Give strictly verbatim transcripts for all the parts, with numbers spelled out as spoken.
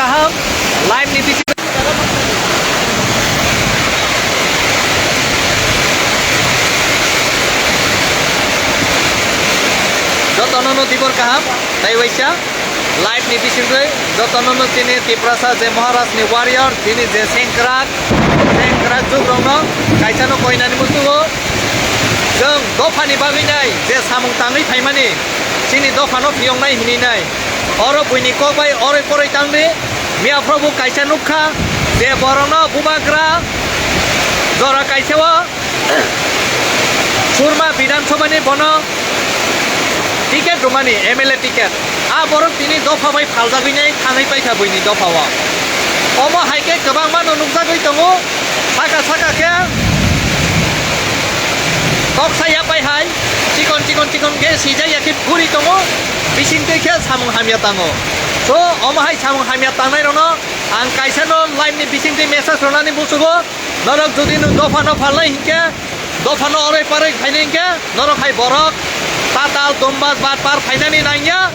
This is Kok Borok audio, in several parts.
Kaham, live ni bising. Jotono no tibor kaham, tai waisa. Live ni bisingtwi jotono no chini Tiprasa je Maharaj ni warrior, chini je sengkrak, sengkrak jugrokno kaisa no koinani musugo. Chwng dophani bagwi nai je samung tangwi phaimani, chini dophano phiyongnai hinwi nai. Oro buini kok bai oroi poroi tangdi. Miya phrobo kaisa nukha je borokno bubagra jora kaisa o Surma Bidhan Sabha ni bono ticket rwmani, M L A ticket. A borok tini dopha bai phaljagwi nai thangwi paikha buini dopha o. Omo hai khe kwbangma no nukjagwi tongo, saka saka khe kok saya pai hai, chikon chikon chikon khe sijak ya khe phuri tongo, bising twi khe samung hamya tango. So omo hai samung hamya tangnai rokno ang kaisa no live ni bising twi message rwnani musugo. Norok jodi nwng dophano phalnai hinkhe, dophano oroi paroi phainai hinkhe, norok hai borok tatal, tombas, batpar phainani nangya.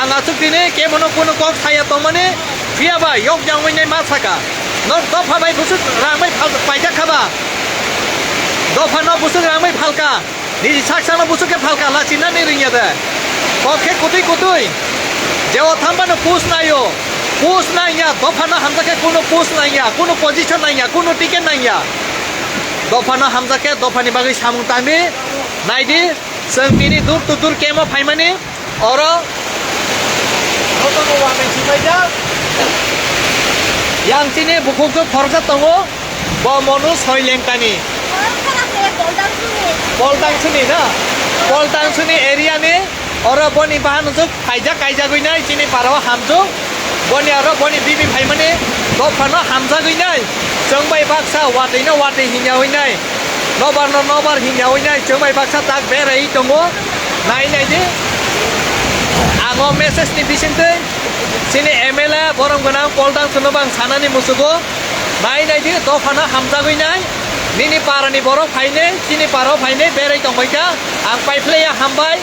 Ang aswk tini kemono kunu kok saya tongmani, phiyaba yok jangwi nai ma saka. Norok dopha bai bwswk rang bai phal-, paijak kha ba? Dophano bwswk rang bai phalka? Niji sak sakno busu khe phalka lachinani ringya de. Kok khe kutui kutui. Je o thambano post naio. Post nangya, dophano hamjak khe kuno post nangya, kuno position nangya, kuno ticket nangya. Dophano hamjak khe dophani bagwi samung tangdi. Naidi, chwng tini dur to dur kemo phaimani. Oro jotono uanai sipaijak. Yang chini bukhuk khoroksa tongo. Bo Monu Soilengkani. Poltangsuni na? Poltangsuni area ni oro boni bahan juk phaijak kaijagwi nai chini para o hamjak. Boni aro boni bibi phaimani dophano hamjagwi nai. Chwng bai baksa watwi no watwi hinya wi nai. Nobar no nobar hinya wi nai. Chwng bai baksa tak berai tongo. Nai nai di. Ang o message ni bisingtwi chini M L A borom gwnang Poltangsuno bang sanani musugo. Nai nai di, dophano hamjagwi nai. Nini parani borok phainai, chini parao phainai, berai tongbai kha. Ang paiphlaiya hambai.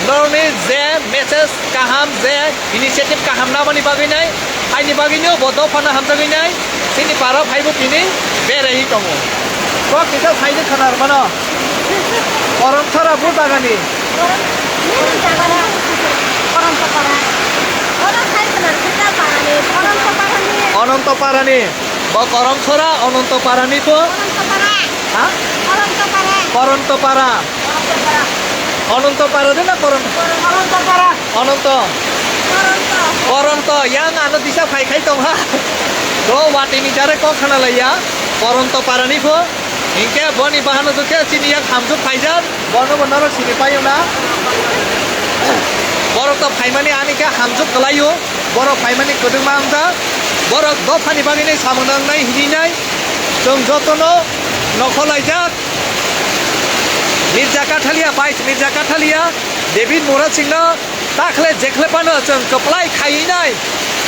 Norokni je message kaham, je initiative kaham nabani bagwi nai, haini bagwino bo dophano hamjagwi nai. Chini parao phaibo tini beraiwi tongo. Kok kisa saidi khwnar mano. Korom sora bujagani. Nini jaga na? Koronto para. Oro sai khwna sita parani, Koronto parani. Ononto parani. Bo Korom sora Ononto parani pho. Koronto para. Ha? Koronto para. Koronto para. Koronto para. Ononto para de na Koronto? Koron-, Ononto para. Ononto. Koronto. Koronto. Yang ano disa phai khai tong ha. Do watini jare kok khana laiya. Koronto parani pho. Hinkhe boni bahano jukhe chini yak hamjwk phaijak, bono bo norok sini paio na. Borok to phaimani ani khe hamjwk kwlaio, borok phaimani kwdwkma wngjak, borok dophani bagwini samung nangnai hinwi nai. Chwng jotono nokhorlaijak Mirza Kathalia, Vice Mirza Kathalia, David Murad Singh no Takhle jekhle phano chwng kwplai khaiwi nai.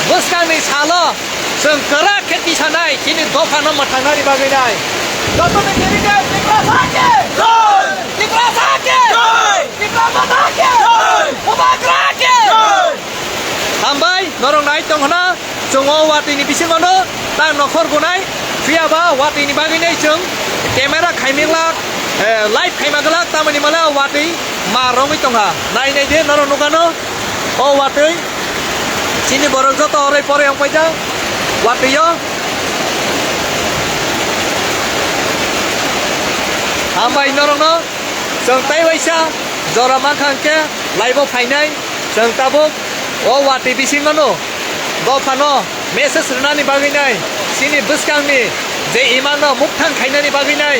Bwskangni salo chwng kwrak khe tisanai chini dophano mwthangnani bagwi nai. Jotoni tini khe Tiprasa khe! Jai! Tiprasa khe! Jai! Tiprasa khe! Jai! Bubagra khe! Jai! Hambai, norok nai tong hwna. Chwng o watwi ni bisingo no ta nokhor gunai, phiya ba watwi ni bagwi nai chwng camera khaimilak, eh, live khaima glak, tamoni mala watwi ma rongwi tongkha. Nai nai de norok nukha no, o watwi chini borok joto oroi poroi wng paijak watwi o. Hambai norok no chwng tai waisa jora mankha hwnkhe live o phainai. Chwng tabuk o watwi bisingo no dophano message rwnani bagwi nai, chini bwskangni je imano mukthang khainani bagwi nai,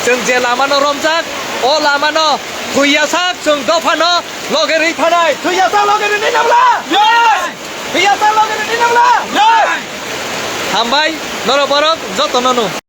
chwng je lamano romjak, o lamano thwiyasak chwng dophano loge rwi phanai. Thwiyasak loge rwi nai nabla? Yes! Thwiyasak loge rwi nai nabla? Yes! Hambai norok borok jotono no.